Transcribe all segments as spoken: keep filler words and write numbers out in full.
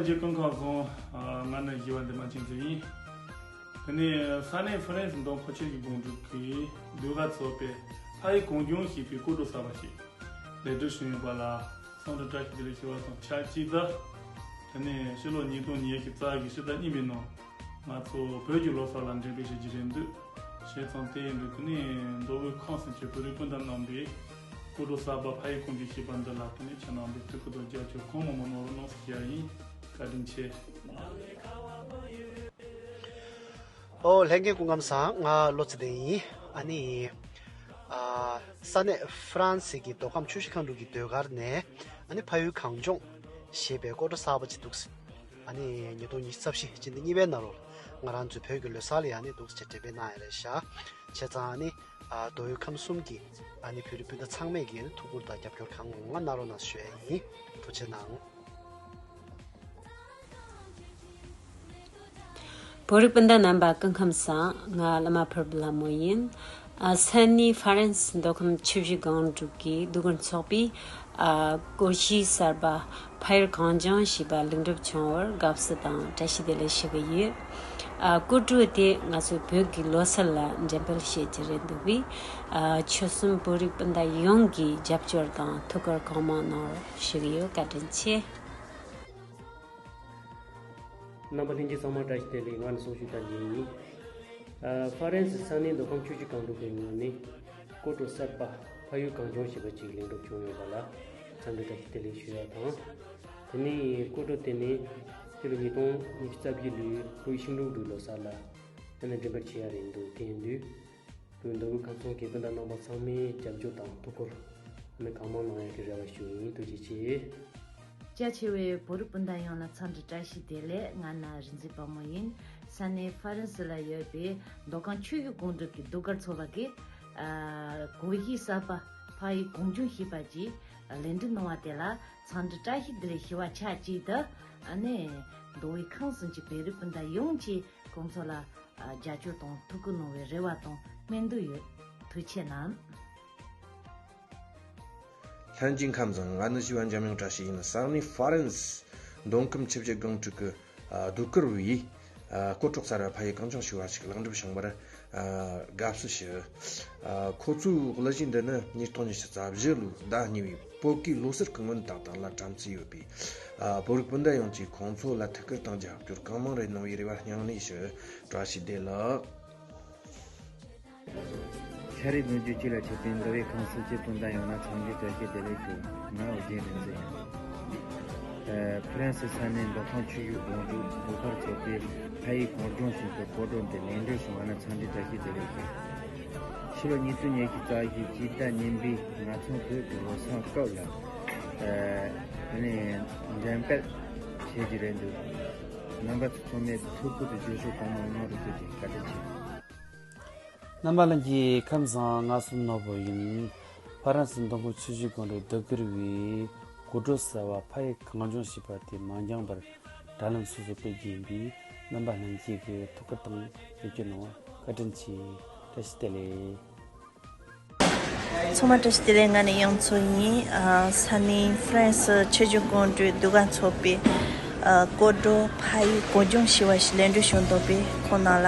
རྒྱལ་སྐུ་ཁམས་བཟང་། ང་ནི་ཞི་བ་འདི་མ་ཅན་ཙི་ཡིན། དེ་ནས་ས་གནས་ཧྥ་རན་སི་མདོ་ཁམས་ཆུ་བཞི་སྒང་དྲུག་གི་ཟློས་གར་ཚོགས་པས་ཕ་ཡུལ་གངས་ལྗོངས་ཞེས་པའི་སྐོར་བྲོ་གསར་པ་ཞིག་ལེགས་གྲུབ་བྱུང་ཡོད་པ་ལ་འཚམས་འདྲི་བཀྲ་ཤིས་བདེ་ལེགས་ཞུ་བ་དང་ཆབས་ཅིག་ཏུ། དེ་ནས་ཕྱི་ལོ་ཉིས་སྟོང་ཉི་ཤུ་རྩ་བཞི་ཕྱི་ཟླ་གཉིས་པའི་ནང་ང་ཚོ་བོད་ཀྱི་ལོ་གསར་ལ་འགྲེམས་སྤེལ་བྱེད་ཀྱི་རེད་འདུག་བྱས་ཙང་དེ་ཡིན་དུས་དེ་ནས་མདོ་དབུས་ཁམས་གསུམ་གྱི་བོད་རིགས་སྤུན་ཟླ་རྣམ་པས་སྐོར་བྲོ་གསར་པ་ཕ་ཡུལ་གངས་ལྗོངས་ཞེས་པ་འདི་ལ་དེ་ནས་ཁྱེད་རྣམ་པས་ཐུགས་ཁུར་དང་རྒྱབ་སྐྱོར་གང་མང་མང་གནང་རོགས་གནང་ཞེས་ཞུ་ཡ་ཡིན། བཀའ་དྲིན་ཆེ། ཨོ་ལྷན་རྒྱས་སྐུ་ཁམས་བཟང་། ང་བློ་ཚེ་བརྟན་ཡིན། ཨ་ནི་ཨ་ས་གནས་ཧྥ་རན་སི་གི་མདོ་ཁམས་ཆུ་བཞི་སྒང་དྲུག་གི་ཟློས་གར་ནས་ཨ་ནི་ཕ་ཡུལ་གངས་ལྗོངས་ཞེས་པའི་སྐོར་བྲོ་གསར་པ་ཅིག་འདུག་ཨ་ནི་ཉིས་སྟོང་ཉི་ཤུ་རྩ་བཞི་སྤྱི་ཟླ་གཉིས་པའི་ནང་ལོགས་ང་རང་ཚོའི་བོད་ཀྱི་ལོ་གསར་ལ་ཡང་ནི་འདུག་ཅེས་འགྲེམས་སྤེལ་གནང་ཡ་རེད་ཤག་བྱས་ཙང་ཨ་ནི་ཨ་མདོ་དབུས་ཁམས་གསུམ་གྱི་ཨ་ནི་བོད་རིགས་སྤུན་ཟླ་ཚང་མས་ཀྱི་ཐུགས་ཁུར་དང་རྒྱབ་སྐྱོར་གང་མང་གནང་རོགས་གནང་ཞུ་ཡ་ཡིན། ཐུགས་རྗེ་གནང་། བོད་རིགས་སྤུན་ཟླ་རྣམ་པ་སྐུ་ཁམས་བཟང་། ང་བླ་མ་ཕུར་བུ་ལྷ་མོ་ཡིན། ཨ་ས་གནས་ཧྥ་རན་སི་མདོ་ཁམས་ཆུ་བཞི་སྒང་དྲུག་གི་ཟློས་གར་ཚོགས་པས་ཨ་སྐོར་ཞིག་གསར་པ་ཕ་ཡུལ་གངས་ལྗོངས་ཞེས་པ་ལེགས་འགྲུབ་བྱུང་བར་དགའ་བསུ་དང་བཀྲ་ཤིས་བདེ་ལེགས་ཞུ་གི་ཡོད། ཨ་སྐོར་བྲོ་དེ་ང་ཚོའི་བོད་ཀྱི་ལོ་གསར་ལ་འགྲེམས་སྤེལ་བྱེད་ཀྱི་རེད་འདུག་པས། ཨ་ཆོལ་གསུམ་བོད་རིགས་སྤུན་ཟླ་ཡོངས་ཀྱིས་རྒྱབ་སྐྱོར་དང་ཐུགས་ཁུར་གང་མང་གནང་རོགས་ཞུ་གི་ཡོད། བཀའ་དྲིན་ཆེ། རྣམ་པ་ལྷན་རྒྱས་ཚང་མ་བཀྲ་ཤིས་བདེ་ལེགས། ང་ནི་སུང་ཞུ་ཏན་ཅིན་ཡིན། ཨ་ཧྥ་རན་སི་ས་གནས་མདོ་ཁམས་ཆུ་བཞི་སྒང་དྲུག་གི་ངོས་ནས་སྐོར་བྲོ་གསར་པ་ཕ་ཡུལ་གངས་ལྗོངས་ཞེས་པ་ཅིག་ལེགས་འགྲུབ་བྱུང་ཡོད་པ་ལ་འཚམས་འདྲི་བཀྲ་ཤིས་བདེ་ལེགས་ཞུ་ཡ་དང་། དེ་ནས་སྐོར་བྲོ་དེ་ནི་སྤྱི་ལོ་ཉིས་སྟོང་ཉི་ཤུ་རྩ་བཞི་ལོའི་བོད་ཤིང་སྡོང་འབྲུག་ལོ་གསར་ལ་དེ་ནས་འགྲེམས་སྤེལ་བྱེད་ཡ་རེད་འདུག་དེ་ཡིན་དུས། བོད་མདོ་དབུས་ཁམས་གསུམ་གྱི་སྤུན་ཟླ་རྣམ་པ་ཚང་མས་རྒྱབ་སྐྱོར་དང་ཐུགས་ཁུར་ནི་གང་མང་གནང་ཡག་གི་རེ་བ་ཞུ་ཡིན། ཐུགས་རྗེ་ཆེ། རྒྱ་ཆེ་བའི་བོད་རིགས་སྤུན་ཟླ་ཡོངས་ལ་འཚམས་འདྲི་བཀྲ་ཤིས་བདེ་ལེགས། ང་ནི་རིག་འཛིན་དཔལ་མོ་ཡིན། ས་གནས་ཧྥ་རན་སི་ལ་ཡོད་པའི་མདོ་ཁམས་ཆུ་བཞི་སྒང་དྲུག་གི་ཟློས་གར་ཚོགས་པ་གིས་ཨ་སྐོར་ཞིག་གསར་པ་ཕ་ཡུལ་གངས་ལྗོངས་ཞེས་པ་ཅིག་ལེགས་འགྲུབ་གནང་བ་དེ་ལ་འཚམས་འདྲི་བཀྲ་ཤིས་བདེ་ལེགས་ཞུ་བ་ཆ་གཅིག་ཏུ། ཨ་ནི་མདོ་དབུས་ཁམས་གསུམ་གྱི་བོད་རིགས་སྤུན་ཟླ་ཡོངས་ཀྱིས་ཁོང་ཚོ་ལ་རྒྱབ་སྐྱོར་དང་ཐུགས་ཁུར་གནང་བའི་རེ་བ་དང་སྨོན་འདུན་ཡོད། ཐུགས་རྗེ་གནང་། ལྷན་རྒྱས་ཁམས་བཟང་། ང་ནི་ཞི་བ་འཇམ་དབྱངས་བཀྲ་ཤིས་ཡིན། ས་གནས་ཧྥ་རན་སི་མདོ་ཁམས་ཆུ་བཞི་སྒང་དྲུག་གི་ཟློས་གར་བས་སྐོར་བྲོ་གསར་པ་ཕ་ཡུལ་གངས་ལྗོངས་ཞེས་པ་ཞིག་ལེགས་འགྲུབ་བྱུང་བར་དགའ་བསུ་ཞུ། ཁོ་ཚོའི་གླུ་གཞས་འདི་ནི་ཉིས་སྟོང་ཉི་ཤུ་རྩ་བཞི་ལོའི་ཟླ་གཉིས་པའི་བོད་ཀྱི་ལོ་གསར་གྱི་སྔོན་དང་བསྟུན་ལ་བཀྲམ་སྲོལ་ཡོད་པས། ཨ་བོད་རིགས་སྤུན་ཟླ་ཡོངས་ཀྱིས་ཁོང་ཚོ་ལ་ཐུགས་ཁུར་དང་རྒྱབ་སྐྱོར་གང་མང་རེ་གནང་བའི་རེ་བ་སྙིང་ནས་ཞུ། བཀྲ་ཤིས་བདེ་ལེགས། ཤ་རིགས་ལོ་རྒྱུས་གཅིག་ལ་ཆེད་དོན་འདི་བའི་ཁང་སུ་གཅིག་སྤུན་ཟླ་ཡོངས་ལ་འཚམས་འདྲི་བཀྲ་ཤིས་བདེ་ལེགས་ཞུ། ང་ཨོ་རྒྱན་རིག་འཛིན་ཡིན། ཨ་ཧྥ་རན་སི་ས་གནས་མདོ་ཁམས་ཆུ་བཞི་སྒང་དྲུག་ཟློས་གར་ཚོགས་པས་ཕ་ཡུལ་གངས་ལྗོངས་ཞེས་པའི་སྐོར་བྲོ་འདི་ལེགས་འགྲུབ་བྱུང་བ་ལ་འཚམས་འདྲི་བཀྲ་ཤིས་བདེ་ལེགས་ཞུ། ཕྱི་ལོ་ཉིས་སྟོང་ཉི་ཤུ་རྩ་བཞི་སྤྱི་ཟླ་གཉིས་པའི་ང་ཚོ་བོད་ཀྱི་ལོ་གསར་སྐབས་ལ་ཨ་ནི་འགྲེམས་སྤེལ་བྱེད་ཀྱི་རེད་འདུག་རྣམ་པ་ཚོ་ཚང་མས་ཐུགས་ཁུར་དང་རྒྱབ་སྐྱོར་གང་མང་གནང་རོགས་ཞུ་རྒྱུ་བཀའ་དྲིན་ཆེ། རྣམ་པ་ལྷན་རྒྱས་ཁམས་བཟང་། ང་སུམ་ནོར་བུ་ཡིན། ཧྥ་རན་སི་མདོ་ཁམས་ཆུ་བཞི་སྒང་དྲུག་ཟློས་གར་བས་སྐོར་བྲོ་གསར་པ་ཕ་ཡུལ་གངས་ལྗོངས་ཞེས་པ་དེ་མ་འགྱངས་པར་དྲ་ལམ་སོ་སོར་སྤེལ་རྒྱུ་ཡིན་པས། རྣམ་པ་ལྷན་རྒྱས་ཀྱིས་ཐུགས་ཁུར་དང་རྒྱབ་སྐྱོར་གནང་བར་བཀའ་དྲིན་ཆེ། བཀྲ་ཤིས་བདེ་ལེགས། ཚང་མ་བཀྲ་ཤིས་བདེ་ལེགས། ང་ནི་དབྱངས་མཚོ་ཡིན། ཨ་ས་གནས་ཧྥ་རན་སི་ཆུ་བཞི་སྒང་དྲུག་ཟློས་གར་ཚོགས་པས་ཨ་སྐོར་བྲོ་ཕ་ཡུལ་གངས་ལྗོངས་ཞེས་པ་ཞིག་ལེགས་འགྲུབ་བྱུང་འདུག་པས། ཁོང་རྣམས་ལ་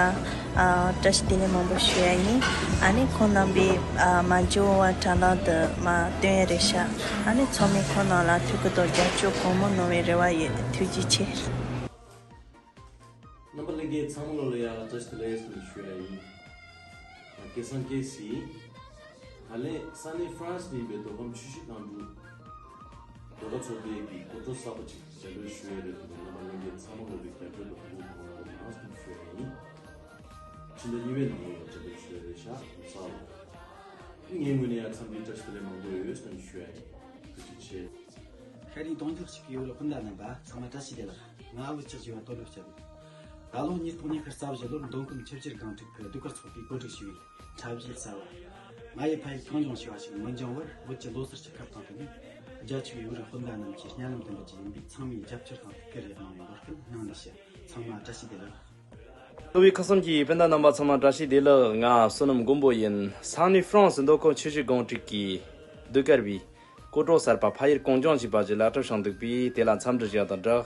ཨ་བཀྲ་ཤིས་བདེ་ལེགས་མང་པོ་ཞུ་ཡ་ཡིན། ཨ་ནི་ཁོང་རྣམ་པས་ཨ་མ་འཇོན་བ་དྲ་ལམ་དུ་མ་སྟོན་ཡ་རེད་ཤག་ཨ་ནི་ཚང་མས་ཁོང་རྣམས་ལ་ཐུགས་ཁུར་དང་རྒྱབ་སྐྱོར་གང་མང་གནང་བའི་རེ་བ་ཡོད། ཐུགས་རྗེ་ཆེ། རྣམ་པ་ལྷན་རྒྱས་ཚང་མ་ལོ་ལ་ཡ་བཀྲ་ཤིས་བདེ་ལེགས་ཞུ་ཡ་ཡིན། སྐལ་བཟང་སྐལ་སྲིད། ད་ལན་ས་གནས་ཧྥ་རན་སི་ནས་ཡིན་པའི་མདོ་ཁམས་ཆུ་བཞི་སྒང་དྲུག་ཟློས་གར་ཚོགས་པའི་གི་སྐོར་བྲོ་གསར་པ་ཅིག་འགྲེམས་སྤེལ་ཞུ་ཡ་རེད་འདུག་རྣམ་པ་ལྷན་རྒྱས་ཚང་མ་ལོ་ལ་རྒྱབ་སྐྱོར་དང་ཐུགས་ཁུར་གང་མང་གནང་རོགས་གནང་ཞུ་ཡ་ཡིན། ཕྱི་ཟླ་གཉིས་པའི་ནང་ལོགས་ལ་འགྲེམས་སྤེལ་ཞུ་ཡ་རེད་ཤག་ལོ་གསར་ལ། ངའི་ངོས་ནས་ཡང་འཚམས་འདྲི་བཀྲ་ཤིས་བདེ་ལེགས་མང་པོ་ཡོད་ཟེར་ནས་ཞུ་ཡ་ཡིན། ཐུགས་རྗེ་ཆེ། ཤ་རིགས་གདོང་ཐུག་ཅིག་ཡོད་ལ་སྤུན་ཟླ་རྣམ་པ་ཚང་མ་བཀྲ་ཤིས་བདེ་ལེགས། ང་བོད་ཀྱི་ཞི་བ་དོན་གྲུབ་སྐྱབས་ཡིན། ད་ལོ་ཉིས་སྟོང་ཉི་ཤུ་རྩ་བཞི་ལོར་མདོ་ཁམས་ཆུ་བཞི་སྒང་དྲུག་གི་ཟློས་གར་ཚོགས་པས་གོ་སྒྲིག་ཞུས་པའི་འཁྲབ་གཞས་གསར་བ། ང་ཡི་ཕ་ཡུལ་གངས་ལྗོངས་ཞེས་པ་ཞིག་མི་འགྱངས་བར་བོད་ཀྱི་ལོ་གསར་གྱི་ཁ་བཏང་དུ་ནས། རྒྱ་ཆེ་བའི་བོད་རིགས་སྤུན་ཟླ་རྣམས་ཀྱིས་སྙན་ལམ་འདོན་པ་ཅིག་ཡིན་པས། ཚང་མས་རྒྱབ་སྐྱོར་དང་ཐུགས་ཁུར་རེ་གནང་བའི་འབོད་སྐུལ་སྙིང་ནས་ཞུ། ཚང་མ་བཀྲ་ཤིས་བདེ་ལེགས། མདོ་དབུས་ཁམས་གསུམ་གྱི་སྤུན་ཟླ་རྣམ་པ་ཚང་མ་བཀྲ་ཤིས་བདེ་ལེགས། ང་བསོད་ནམས་མགོན་པོ་ཡིན། ས་གནས་ཧྥ་རན་སི་མདོ་ཁམས་ཆུ་བཞི་སྒང་དྲུག་གི་ཟློས་གར་བས་སྐོར་བྲོ་གསར་པ་ཕ་ཡུལ་གངས་ལྗོངས་ཞེས་པ་ཞིག་ལེགས་གྲུབ་བྱུང་འདུག་པས། དེ་ལ་འཚམས་འདྲི་ཞུ་ཡ་དང་སྦྲགས།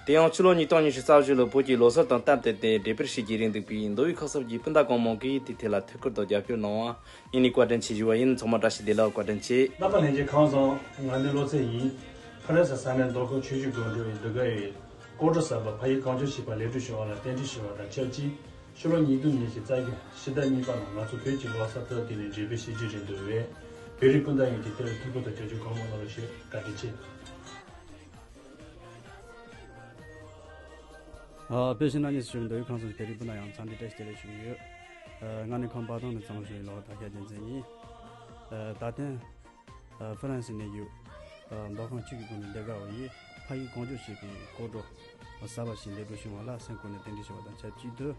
དེ་ཡང་ཕྱི་ལོ་ཉིས་སྟོང་ཉི་ཤུ་རྩ་བཞི་ལོར་བོད་ཀྱི་ལོ་གསར་དང་སྟབས་བསྟུན་ཏེ་འགྲེམས་སྤེལ་བྱེད་ཀྱི་རེད་འདུག་པས། མདོ་དབུས་ཁམས་གསུམ་གྱི་སྤུན་ཟླ་གང་མང་གིས་དེའི་ཐད་ལ་ཐུགས་ཁུར་དང་རྒྱབ་སྐྱོར་གནང་བ་ཡིན་ནས་བཀའ་དྲིན་ཆེ་ཞུ་བ་ཡིན། ཚང་མ་བཀྲ་ཤིས་བདེ་ལེགས། བཀའ་དྲིན་ཆེ། རྣམ་པ་ལྷན་རྒྱས་ཁམས་བཟང་། ང་འདི་བློ་ཚེ་ཡིན། ཧྥ་རན་སི་ས་གནས་མདོ་ཁམས་ཆུ་བཞི་སྒང་དྲུག་ཡི་འདུ་ཁང་ཡི་སྐོར་བྲོ་གསར་པ་ཕ་ཡུལ་གངས་ལྗོངས་ཞེས་པ་ལེགས་གྲུབ་བྱུང་བ་ལ་རྟེན་འབྲེལ་ཞུ་བ་དང་ཆབས་ཅིག་ཕྱི་ལོ་ཉིས་སྟོང་ཉི་ཤུ་རྩ་བཞི་ཕྱི་ཟླ་གཉིས་པ་ནང་ང་ཚོ་བོད་ཀྱི་ལོ་གསར་སྟབས་བསྟུན་ནས་འགྲེམས་སྤེལ་བྱེད་རྒྱུ་རེད་འདུག་པས། བོད་རིགས་སྤུན་ཟླ་ཡོངས་ཀྱིས་དེ་ལ་ཐུགས་ཁུར་དང་རྒྱབ་སྐྱོར་གང་མང་གནང་རོགས་ཞེས་བཀའ་དྲིན་ཆེ། ཨ། དཔེ་བཞིན་ན་གཉིས་སུ་ཞུགས་མདོ་དབུས་ཁམས་གསུམ་བོད་རིགས་སྤུན་ཟླ་ཡོངས་འཚམས་འདྲི་བཀྲ་ཤིས་བདེ་ལེགས་ཞུ་གི་ཡོད། ཨ། ང་ནི་ཁམས་པ་དང་ནས་གཙང་ཞུ་ཡི་ལོག་ད་ཤ་རྒྱལ་མཚན་ཡིན། ཨ། ད་ཐེངས་ཨ། ཧྥ་རན་སི་ནས་ཡོད། ཨ། མདོ་ཁམས་ཆུ་བཞི་སྒང་དྲུག་འདི་ག་བ་ཡི་ཕ་ཡུལ་གངས་ལྗོངས་ཞེས་པའི་སྐོར་བྲོ་གསར་པ་ཞིག་ལེགས་གྲུབ་བྱུང་བ་ལ་སེམས་ཁོང་ནས་རྟེན་འབྲེལ་ཞུ་བ་དང་ཆབས་ཅིག་ཏུ།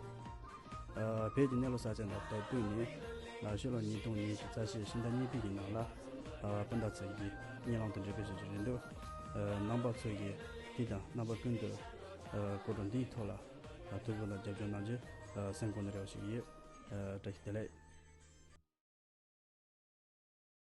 ཨ། བོད་ཀྱི་གནས་ལུགས་གསར་བརྗེ་དང་སྟབས་བསྟུན་ནས། ཨ། ཕྱི་ལོ་ཉིས་སྟོང་ཉི་ཤུ་རྩ་བཞི་ཕྱི་ཟླ་གཉིས་པའི་གི་ནང་ལ། ཨ། སྤུན་ཟླ་ཚོ་གིས་དངུལ་ལམ་དུ་འགྲེམས་སྤེལ་བྱེད་རྒྱུ་རེད་འདུག་ཨ། རྣམ་པ་ཚོ་གིས་དེ་དང་རྣམ་པ་ཀུན་ཏུ། ཨ། སྐོར་བྲོ་འདིའི་ཐོག་ལ། ཨ། ཐུགས་ཁུར་དང་རྒྱབ་སྐྱོར་གནང་རྒྱུ། ཨ། སེམས་ཁོང་ནས་རེ་བ་ཞུ་གི་ཡོད། ཨ། བཀྲ་ཤིས་བདེ་ལེགས།